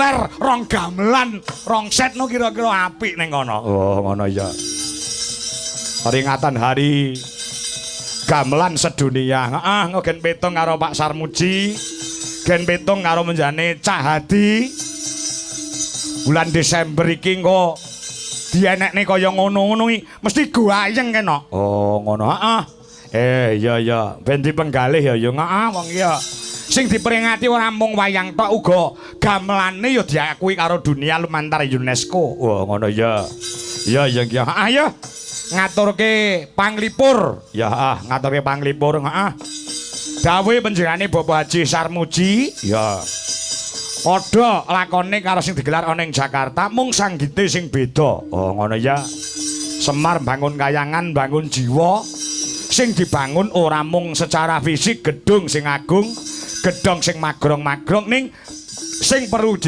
Gelar rong gamelan, rong set no kira-kira apik ning kono. Oh, ngono ya. Peringatan hari gamelan sedunia. Heeh, gen petung karo Pak Sarmuji. Gen petung karo menjane Cahadi. Bulan Desember iki engko dienekne kaya ngono-ngono iki mesti guayeng kena. Oh, ngono. Heeh. Iya iya, ben dipenggalih ya ya heeh wong iya. Sing diperingati ora mung wayang tok, uga gamelane ya diakui karo dunia lumantar UNESCO. Wah, ngono ya. Iya iya iya. Heeh ya. Ngaturke panglipur. Ya heeh, ngaturke panglipur, heeh. Dawuhe panjenengane Bapak Haji Sarmuji, ya. Padha lakone karo sing digelar ana ing Jakarta, mung sanggite sing beda. Oh, ngono ya. Semar bangun kayangan, bangun jiwa. Sing dibangun ora mung secara fisik gedung sing agung, gedhong sing magrong-magrong, ning sing perlu